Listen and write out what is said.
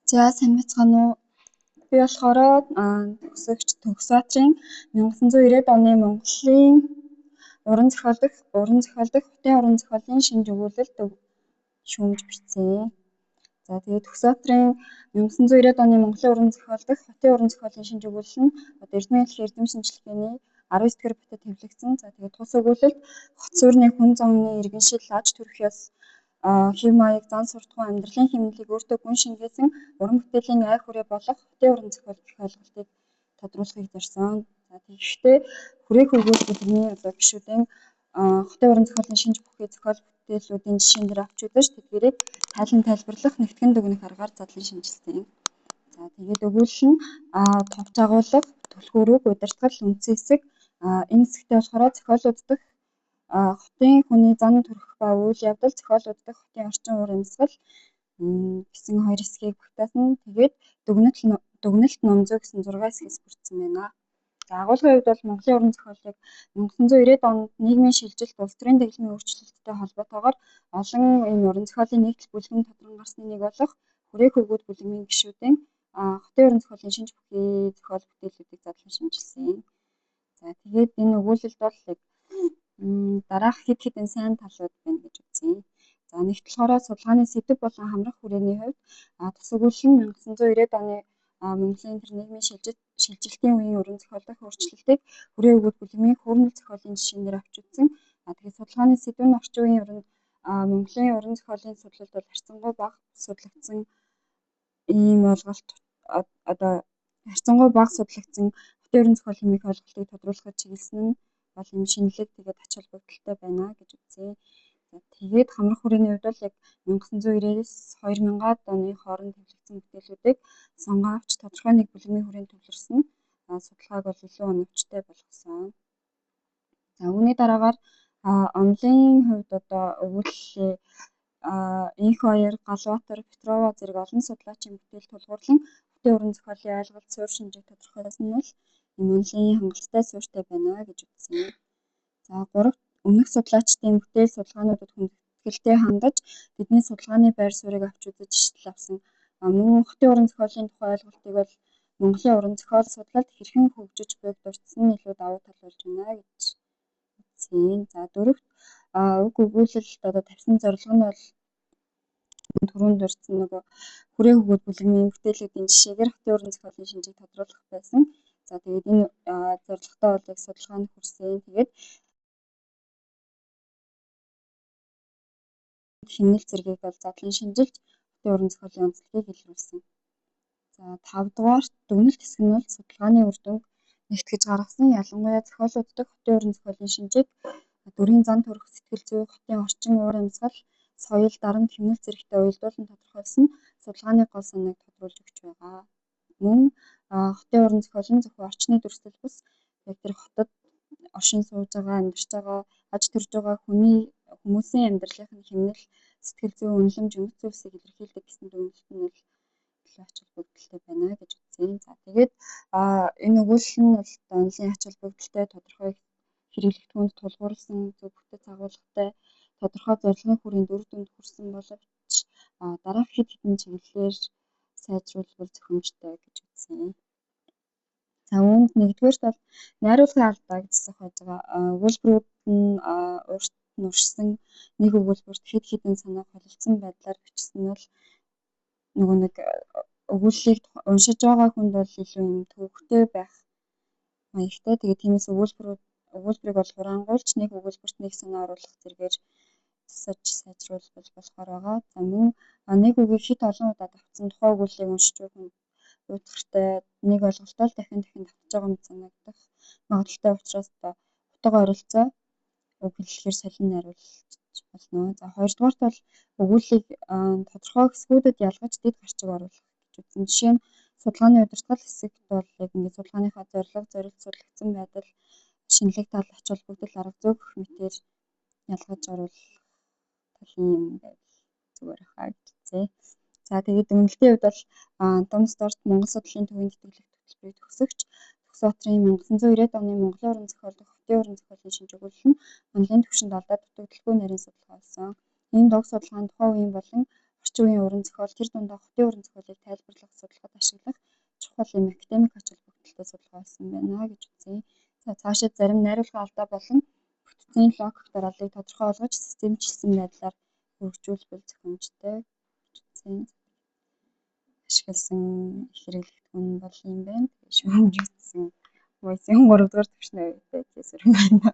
За сайн байцгаана уу? Би болохоор төгсөгч Төгсбаатрын 1990-ад оны Монголын уран зохиол дах хотын уран зохиолын шинж өгүүлэлт шүүмж бичсэн. За тэгээд Төгсбаатрын 1990-ад оны Монголын уран зохиол дах хотын уран зохиолын шинж өгүүлэл нь одоо Эрдмийн хэлхийн эрдэм шинжилгээний 19 дэх батад хэвлэгдсэн. За тэгээд тус өгүүлэлт хот суурины хүн зовны иргэншил, аж төрөх ёс, хэв маяг, зан суртахуун, амьдралын хэмнэлийг өөртөө гүн шингээсэн уран бүтээлийн ай хүрээ болох хотын уран зохиол гэх ойлголтыг тодруулахыг зорьсон. За тэгэхдээ хүрээх өгөөл бүлгийн одоо гишүүдийн хотын уран зохиолын шинж бүхий зохиол бүтээлүүдийн жишээн дээр авч үзэж тэдгээрийг тайлан тайлбарлах, нэгтгэн дүгнэх аргаар задлан шинжилсэн. За тэгээд өгүүлэл нь товч агуулга, түлхүүр үг, удирдгал, үндсэн хэсэг. Энэ хэсэгтээ болохоор зохиолууд дах хотын хүний зан төрөх ба үйл явдал, зохиолууд дах хотын орчин уур амьсгал гэсэн хоёр хэсгийг багтаасан. Тэгээд дүгнэлт ном зүй гэсэн 6 хэсгээс бүрдсэн байна. За агуулгын хувьд бол Монголын уран зохиолыг 1990-ад онд нийгмийн шилжилт, улс төрийн дэглэмийн өөрчлөлттэй холбоотойгоор олон энэ уран зохиолын нэгдэл бүлгэм тодрон гарсны нэг болох хүрээх өгөөд бүлгэмийн гишүүдийн хотын уран зохиолын шинж бүхий зохиол бүтээлүүдийг задлан шинжилсэн. За тэгээд энэ өгүүлэлд бол яг дараах хэд хэдэн сайн талууд байна гэж үзье. За нэгт болохоор судалгааны сэдэв болон хамрах хүрээний хувьд тус өгүүлэл нь 1990-ад оны Монголын тэр нийгмийн шилжилтийн үеийн уран зохиол дах өөрчлөлтийг хүрээ өгөөд бүлгэмийн хөөрнөл зохиолын жишээн дээр авч үзсэн. Тэгээд судалгааны сэдэв нь орчин үеийн Монголын уран зохиолын судлалд бол харьцангуй бага судлагдсан ийм ойлголт одоо харьцангуй бага судлагдсан хотын уран зохиол хэмээх ойлголтыг тодруулахад чиглэсэн нь бол юм шинэлэг тэгээд ач холбогдолтой байна гэж үзье. За тэгээд хамрах хүрээний хувьд бол яг 1990-ээс 2000-ад оны хооронд хэвлэгдсэн бүтээлүүдийг сонгон авч тодорхой нэг бүлгэмийн хүрээнд төвлөрсөн судалгааг бол илүү оновчтой болгосон. За үүний дараагаар онлын хувьд одоо өгүүлэлээ Инх хоёр, Галбаатар, Петрова зэрэг олон судлаачийн бүтээл тулгуурлан хотын уран зохиолын ойлголт, суурь шинжийг тодорхойлсон нь бол юм онлын хангалттай суурьтай байна гэж үзсэн. За гурав өмнөх судлаачдын бүтээл судалгаануудад хүндэтгэлтэй хандаж тэдний судалгааны байр суурийг авч үзэж жишэл авсан. Мөн хотын уран зохиолын тухай ойлголтыг бол Монголын уран зохиол судлалд хэрхэн хөгжиж буйг дурдсан нь илүү давуу тал болж байна гэж үзсэн. За дөрөвт уг өгүүлэлд одоо тавьсан зорилго нь бол түрүүнд дурдсан нөгөө хүрээ хөгөөд бүлгэмийн бүтээлүүдийн жишээгээр хотын уран зохиолын шинжийг тодруулах байсан. За тэгээд энэ зорилготой бол яг судалгаа нь хүрсэн. Тэгээд хэмнэл зэргийг бол задлан шинжилж хотын уран зохиолын онцлогийг илрүүлсэн. За тавдугаарт дүгнэлт хэсэг нь бол судалгааны үр дүнг нэгтгэж гаргасан. Ялангуяа зохиолууд дах хотын уран зохиолын шинжийг дүрийн зан төрөх сэтгэл зүй, хотын орчин уур амьсгал, соёл, дарамт, хэмнэл зэрэгтэй уялдуулан тодорхойлсон нь судалгааны гол санааг тодруулж өгч байгаа. Мөн хотын уран зохиол нь зөвхөн орчны дүрслэл бус яг тэр хотод оршин сууж байгаа, амьдарч байгаа, аж төрж байгаа хүний хүмүүсийн амьдралын хэмнэл, сэтгэл зүй, үнэлэмж, үнэт зүйлсийг илэрхийлдэг гэсэн дүгнэлт нь бол илүү ач холбогдолтой байна гэж үзсэн. За тэгээд энэ өгүүлэл нь бол онлын ач холбогдолтой тодорхой хэрэглэгдэхүүнд тулгуурласан зөв бүтэц агуулгатай тодорхой зорилгын хүрээнд үр дүнд хүрсэн боловч дараах хэд хэдэн чиглэлээр сайжруулбал зохимжтой гэж үзсэн. За үүнд нэгдүгээрт бол найруулгын алдаа гэж засах байж байгаа. Өгүүлбэрүүд нь урт нь уршсан нэг өгүүлбэрт хэд хэдэн санаа холилдсон байдлаар бичсэн нь бол нөгөө нэг өгүүллийг уншиж байгаа хүнд бол илүү юм төвөгтэй байх маягтай. Тэгээд тиймээс өгүүлбэрийг бол хураангуйлж нэг өгүүлбэрт нэг санаа оруулах зэрэгээр засаж сайжруулбал болохоор байгаа. За мөн нэг үгийг хэт олон удаа давтсан тухайн өгүүллийг уншиж буй хүнд уйтгартай нэг ойлголтоо л дахин дахин давтаж байгаа мэт санагдах магадлалтай учраас одоо утга ойролцоо үг хэллэгээр солин найруулж болно. За хоёрдугаарт бол өгүүллийг тодорхой хэсгүүдэд ялгаж дэд гарчиг оруулах гэж үзсэн. Жишээ нь судалгааны удирдгал хэсэгт бол яг ингээд судалгааныхаа зорилго, зорилт судлагдсан байдал, шинэлэг тал, ач холбогдол, арга зүй гэх мэтээр ялгаж оруулах талын юм байвал зүгээр хаа гэж үзье. За тэгээд дүгнэлтийн хувьд бол Домсдорт Монгол судлалын төвийн тэтгэлэг хөтөлбөрийг төгсөгч Төгсбаатрын 1990-ад оны Монголын уран зохиол дах хотын уран зохиолын шинж өгүүлэл нь онлын түвшинд алдаа дутагдaltaгүй нарийн судалгаа болсон. Ийм дог судалгаа нь тухайн үеийн болон Орчин үеийн уран зохиол, тэр дундаа хотын уран зохиолыг тайлбарлах, судлахад ашиглах чухал юм академик ач холбогдолтой судалгаа болсон байна гэж үзье. За, цаашид зарим найруулгын алдаа болон бүтцийн логик дарааллыг тодорхой болгож, системчилсэн байдлаар хөгжүүлбэл зохимжтой гэж үзье. Ашигласан их хэрэглэгдэхүүн бол юм байна. Тэгээ шүүмжигдсэн voice-ийн 3 дугаар түвшний оюутай гэсэн юм байна.